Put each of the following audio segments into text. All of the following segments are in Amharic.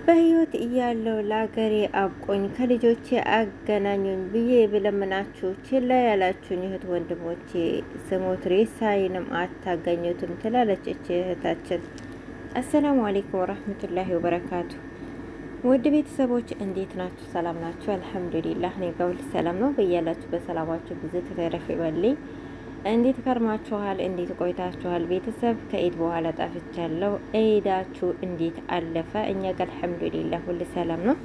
በህይወት እያለሁ ለአገሬ አብቆኝ ከልጆቼ አገናኙኝ ብዬ ብለምናችሁ ችላ ያላችሁኝ እህት ወንድሞቼ ስሞት ሬሳዬንም አታገኙትም ትላለች እች እህታችን። አሰላሙ አሌይኩም ወራህመቱላሂ ወበረካቱ። ውድ ቤተሰቦች እንዴት ናችሁ? ሰላም ናችሁ? አልሐምዱሊላህ እኔ ጋር ሁሉ ሰላም ነው። በያላችሁ በሰላማችሁ ብዙ ተተረፍ ይበልኝ። እንዴት ከርማችኋል? እንዴት ቆይታችኋል? ቤተሰብ ከኢድ በኋላ ጠፍቻለሁ። ኢዳችሁ እንዴት አለፈ? እኛ ጋር አልሐምዱሊላህ ሁሉ ሰላም ነው።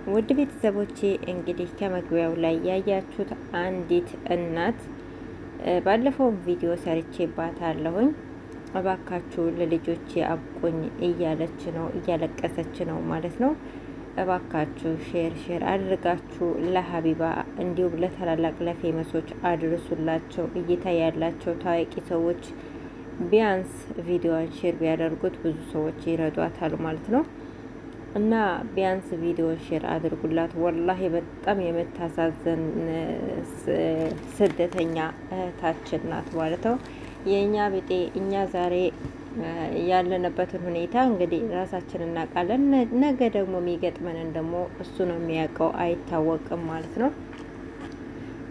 ውድ ቤተሰቦቼ እንግዲህ ከመግቢያው ላይ ያያችሁት አንዲት እናት ባለፈው ቪዲዮ ሰርቼባታለሁኝ። እባካችሁ ለልጆቼ አብቁኝ እያለች ነው፣ እያለቀሰች ነው ማለት ነው። እባካችሁ share share አድርጋችሁ ለሀቢባ እንዲሁም ለታላላቅ ለ famous ኦች አድርሱላቸው። እይታ ያላቸው ታዋቂ ሰዎች ቢያንስ ቪዲዮዋን share ቢያደርጉት ብዙ ሰዎች ይረዷታል ማለት ነው። እና ቢያንስ ቪዲዮን share አድርጉላት። ወላሂ በጣም የምታሳዝን ስደተኛ እህታችን ናት ማለት ነው። የእኛ ቢጤ እኛ ዛሬ ያለንበትን ሁኔታ እንግዲህ ራሳችን እናውቃለን። ነገ ደግሞ የሚገጥመንን ደግሞ እሱ ነው የሚያውቀው፣ አይታወቅም ማለት ነው።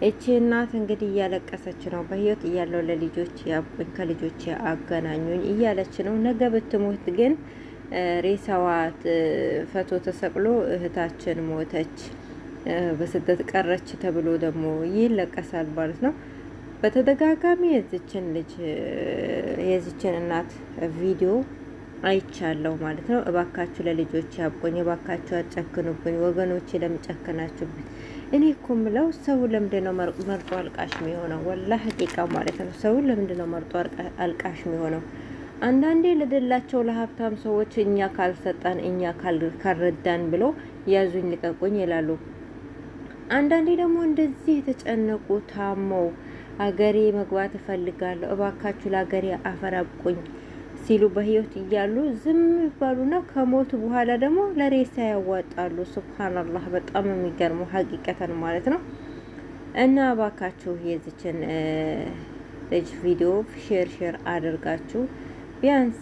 እቺ እናት እንግዲህ እያለቀሰች ነው። በህይወት እያለው ለልጆች ያብቁኝ ከልጆች አገናኙኝ እያለች ነው። ነገ ብትሞት ግን ሬሳዋ ፈቶ ተሰቅሎ እህታችን ሞተች፣ በስደት ቀረች ተብሎ ደግሞ ይለቀሳል ማለት ነው። በተደጋጋሚ የዚችን ልጅ የዚችን እናት ቪዲዮ አይቻለሁ ማለት ነው። እባካችሁ ለልጆች ያብቁኝ፣ እባካችሁ አጨክኑብኝ፣ ወገኖቼ ለምን ጨከናችሁብኝ? እኔ እኮ ምለው ሰው ለምንድን ነው መርጦ አልቃሽ የሚሆነው? ወላሂ ሐቂቃ ማለት ነው። ሰው ለምንድን ነው መርጦ አልቃሽ የሚሆነው? አንዳንዴ ለደላቸው ለሀብታም ሰዎች እኛ ካልሰጠን እኛ ካልረዳን ብሎ ያዙኝ ልቀቁኝ ይላሉ። አንዳንዴ ደግሞ እንደዚህ የተጨነቁ ታመው አገሬ መግባት እፈልጋለሁ እባካችሁ ለአገሬ አፈር አብቁኝ ሲሉ በህይወት እያሉ ዝም ይባሉና ከሞቱ በኋላ ደግሞ ለሬሳ ያዋጣሉ። ሱብሃንአላህ በጣም የሚገርመው ሀቂቀተን ማለት ነው። እና እባካችሁ የዚችን ልጅ ቪዲዮ share share አድርጋችሁ ቢያንስ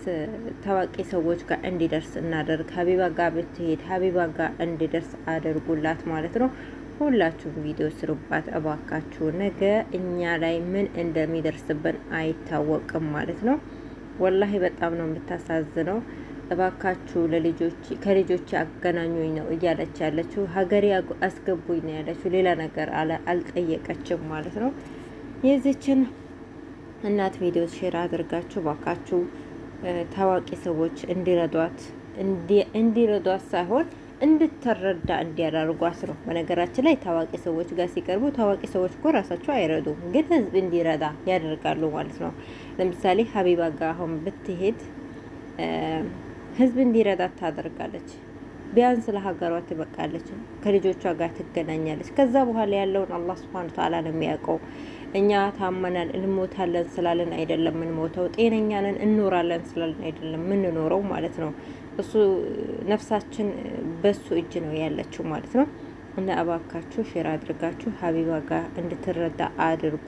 ታዋቂ ሰዎች ጋር እንዲደርስ እናደርግ። ሀቢባ ጋር ብትሄድ ሀቢባ ጋር እንዲደርስ አድርጉላት ማለት ነው። ሁላችሁም ቪዲዮ ስሩባት እባካችሁ። ነገ እኛ ላይ ምን እንደሚደርስብን አይታወቅም ማለት ነው። ወላሂ በጣም ነው የምታሳዝነው። እባካችሁ ለልጆች ከልጆች አገናኙኝ ነው እያለች ያለችው። ሀገሬ አስገቡኝ ነው ያለችው። ሌላ ነገር አልጠየቀችም ማለት ነው። የዚችን እናት ቪዲዮ share አድርጋችሁ እባካችሁ ታዋቂ ሰዎች እንዲረዷት እንዲረዷት ሳይሆን እንድትረዳ እንዲያደርጓት ነው። በነገራችን ላይ ታዋቂ ሰዎች ጋር ሲቀርቡ ታዋቂ ሰዎች እኮ ራሳቸው አይረዱም፣ ግን ህዝብ እንዲረዳ ያደርጋሉ ማለት ነው። ለምሳሌ ሀቢባ ጋር አሁን ብትሄድ ህዝብ እንዲረዳ ታደርጋለች። ቢያንስ ለሀገሯ ትበቃለች፣ ከልጆቿ ጋር ትገናኛለች። ከዛ በኋላ ያለውን አላህ ሱብሃነሁ ወተዓላ ነው የሚያውቀው። እኛ ታመናል እንሞታለን ስላለን አይደለም የምንሞተው፣ ጤነኛ ነን እንኖራለን ስላለን አይደለም የምንኖረው ማለት ነው። እሱ ነፍሳችን በሱ እጅ ነው ያለችው ማለት ነው። እና እባካችሁ share አድርጋችሁ ሀቢባ ጋር እንድትረዳ አድርጉ።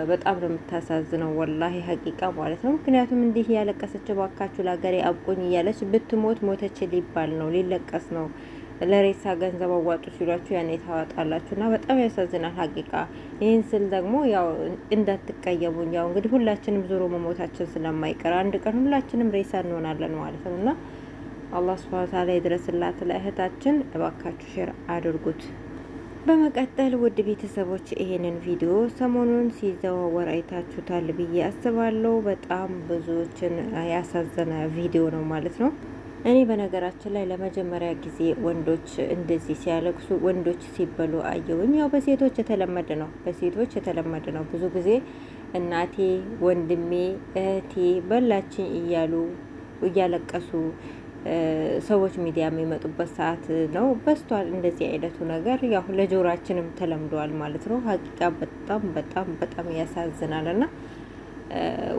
በጣም ነው የምታሳዝነው ወላሂ ሀቂቃ ማለት ነው። ምክንያቱም እንዲህ ያለቀሰች እባካችሁ ለሀገሬ አብቁኝ እያለች ብትሞት ሞተች ሊባል ነው፣ ሊለቀስ ነው። ለሬሳ ገንዘብ አዋጡ ሲሏችሁ ያኔ ታዋጣላችሁ። እና በጣም ያሳዝናል ሀቂቃ። ይህን ስል ደግሞ ያው እንዳትቀየሙኝ፣ ያው እንግዲህ ሁላችንም ዞሮ መሞታችን ስለማይቀር አንድ ቀን ሁላችንም ሬሳ እንሆናለን ማለት ነው። እና አላህ ሱብሃነሁ ወተዓላ ይድረስላት ለእህታችን። እባካችሁ share አድርጉት። በመቀጠል ውድ ቤተሰቦች ይሄንን ቪዲዮ ሰሞኑን ሲዘዋወር አይታችሁታል ብዬ አስባለሁ። በጣም ብዙዎችን ያሳዘነ ቪዲዮ ነው ማለት ነው። እኔ በነገራችን ላይ ለመጀመሪያ ጊዜ ወንዶች እንደዚህ ሲያለቅሱ ወንዶች ሲበሉ አየሁኝ። ያው በሴቶች የተለመደ ነው፣ በሴቶች የተለመደ ነው። ብዙ ጊዜ እናቴ፣ ወንድሜ፣ እህቴ በላችኝ እያሉ እያለቀሱ ሰዎች ሚዲያ የሚመጡበት ሰዓት ነው በዝቷል። እንደዚህ አይነቱ ነገር ያው ለጆሯችንም ተለምዷል ማለት ነው። ሀቂቃ በጣም በጣም በጣም ያሳዝናል። እና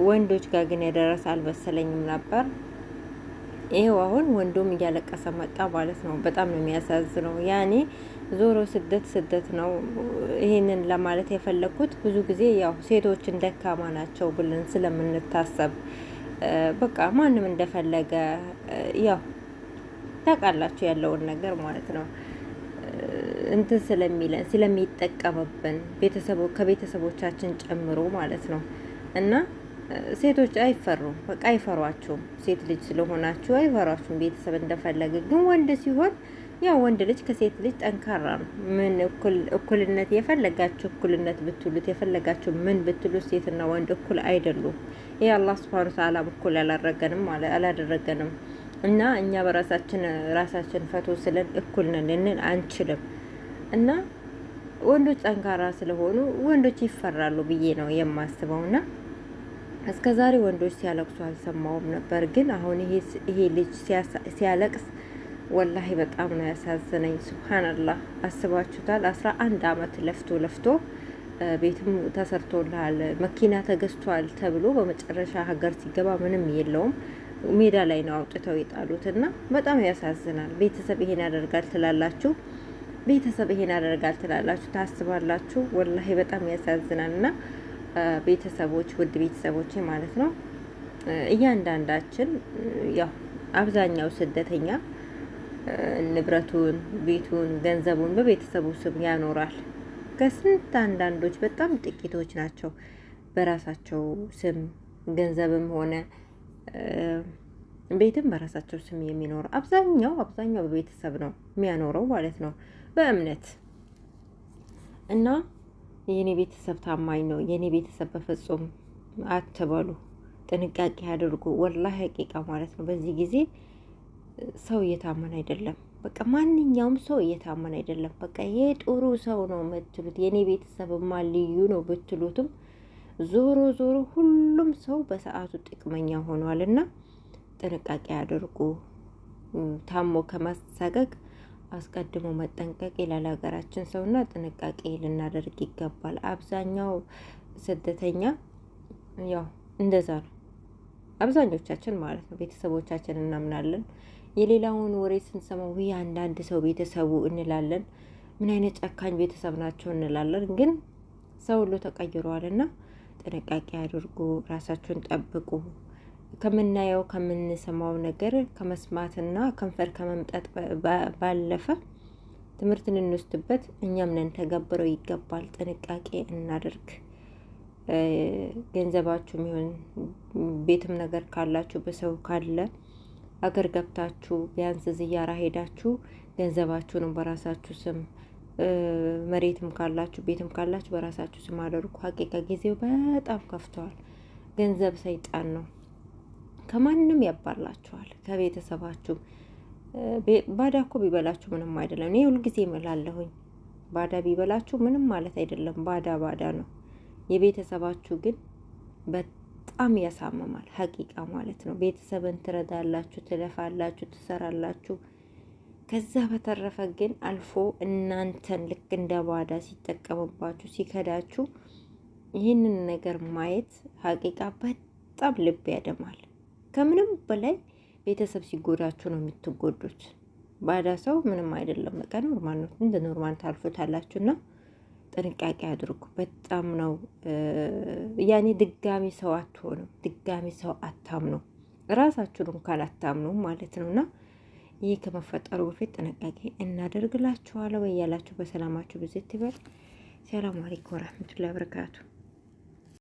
ወንዶች ጋር ግን የደረሰ አልመሰለኝም ነበር። ይሄው አሁን ወንዱም እያለቀሰ መጣ ማለት ነው። በጣም ነው የሚያሳዝነው። ያኔ ዞሮ ስደት ስደት ነው። ይሄንን ለማለት የፈለኩት ብዙ ጊዜ ያው ሴቶችን ደካማ ናቸው ብለን ስለምንታሰብ በቃ ማንም እንደፈለገ ያው ታውቃላችሁ ያለውን ነገር ማለት ነው። እንትን ስለሚለን ስለሚጠቀምብን ቤተሰቦ ከቤተሰቦቻችን ጨምሮ ማለት ነው። እና ሴቶች አይፈሩም፣ በቃ አይፈሯችሁም። ሴት ልጅ ስለሆናችሁ አይፈሯችሁም። ቤተሰብ እንደፈለገ ግን ወንድ ሲሆን ያው ወንድ ልጅ ከሴት ልጅ ጠንካራ ነው። ምን እኩልነት የፈለጋችሁ እኩልነት ብትሉት የፈለጋችሁ ምን ብትሉት ሴትና ወንድ እኩል አይደሉም። ይህ አላህ ሱብሃነሁ ወተዓላ እኩል አላደረገንም አላደረገንም እና እኛ በራሳችን ራሳችን ፈቶ ስለን እኩል ነን ልንል አንችልም። እና ወንዶች ጠንካራ ስለሆኑ ወንዶች ይፈራሉ ብዬ ነው የማስበውና እስከ ዛሬ ወንዶች ሲያለቅሱ አልሰማውም ነበር። ግን አሁን ይሄ ልጅ ሲያለቅስ ወላሂ በጣም ነው ያሳዘነኝ። ሱብሃንአላህ አስባችሁታል? 11 አመት ለፍቶ ለፍቶ ቤትም ተሰርቶልሃል፣ መኪና ተገዝቷል ተብሎ በመጨረሻ ሀገር ሲገባ ምንም የለውም፣ ሜዳ ላይ ነው አውጥተው የጣሉት እና በጣም ያሳዝናል። ቤተሰብ ይሄን ያደርጋል ትላላችሁ፣ ቤተሰብ ይሄን ያደርጋል ትላላችሁ፣ ታስባላችሁ። ወላሂ በጣም ያሳዝናል። እና ቤተሰቦች፣ ውድ ቤተሰቦች ማለት ነው፣ እያንዳንዳችን ያው አብዛኛው ስደተኛ ንብረቱን፣ ቤቱን፣ ገንዘቡን በቤተሰቡ ስም ያኖራል። ከስንት አንዳንዶች በጣም ጥቂቶች ናቸው በራሳቸው ስም ገንዘብም ሆነ ቤትም በራሳቸው ስም የሚኖረው። አብዛኛው በቤተሰብ ነው የሚያኖረው ማለት ነው በእምነት። እና የኔ ቤተሰብ ታማኝ ነው፣ የኔ ቤተሰብ በፍጹም አትበሉ፣ ጥንቃቄ አድርጉ። ወላሂ ሀቂቃ ማለት ነው በዚህ ጊዜ ሰው እየታመን አይደለም። በቃ ማንኛውም ሰው እየታመን አይደለም። በቃ ይሄ ጥሩ ሰው ነው የምትሉት የኔ ቤተሰብማ ልዩ ነው ብትሉትም ዞሮ ዞሮ ሁሉም ሰው በሰዓቱ ጥቅመኛ ሆኗልና ጥንቃቄ አድርጉ። ታሞ ከማሳቀቅ አስቀድሞ መጠንቀቅ ይላል ሀገራችን ሰውና ጥንቃቄ ልናደርግ ይገባል። አብዛኛው ስደተኛ ያው እንደዛ ነው። አብዛኞቻችን ማለት ነው ቤተሰቦቻችን እናምናለን። የሌላውን ወሬ ስንሰማው ውይ አንዳንድ ሰው ቤተሰቡ እንላለን። ምን አይነት ጨካኝ ቤተሰብ ናቸው እንላለን። ግን ሰው ሁሉ ተቀይሯልና ጥንቃቄ አድርጉ፣ ራሳችሁን ጠብቁ። ከምናየው ከምንሰማው ነገር ከመስማትና ከንፈር ከመምጠጥ ባለፈ ትምህርት ልንወስድበት እኛም ልንተገብረው ይገባል። ጥንቃቄ እናደርግ። ገንዘባችሁም ይሁን ቤትም ነገር ካላችሁ በሰው ካለ አገር ገብታችሁ ቢያንስ ዝያራ ሄዳችሁ ገንዘባችሁንም በራሳችሁ ስም፣ መሬትም ካላችሁ ቤትም ካላችሁ በራሳችሁ ስም አድርጉ። ሀቂቃ ጊዜው በጣም ከፍተዋል። ገንዘብ ሰይጣን ነው። ከማንም ያባላችኋል። ከቤተሰባችሁ ባዳ እኮ ቢበላችሁ ምንም አይደለም። እኔ ሁልጊዜ እምላለሁኝ ባዳ ቢበላችሁ ምንም ማለት አይደለም። ባዳ ባዳ ነው። የቤተሰባችሁ ግን በጣም ያሳምማል። ሀቂቃ ማለት ነው። ቤተሰብን ትረዳላችሁ፣ ትለፋላችሁ፣ ትሰራላችሁ። ከዛ በተረፈ ግን አልፎ እናንተን ልክ እንደ ባዳ ሲጠቀምባችሁ ሲከዳችሁ ይህንን ነገር ማየት ሀቂቃ በጣም ልብ ያደማል። ከምንም በላይ ቤተሰብ ሲጎዳችሁ ነው የምትጎዱት። ባዳ ሰው ምንም አይደለም፣ በቃ normal ነው፣ እንደ normal ታልፉታላችሁና ጥንቃቄ አድርጉ። በጣም ነው ያኔ ድጋሚ ሰው አትሆኑም፣ ድጋሚ ሰው አታምኑ፣ ራሳችሁን እንኳን አታምኑ ማለት ነውና ይህ ከመፈጠሩ በፊት ጥንቃቄ እናደርግላችኋለሁ። በያላችሁ በሰላማችሁ ብዝት ይበል። ሰላም አለይኩም ወራህመቱላሂ ወበረካቱ።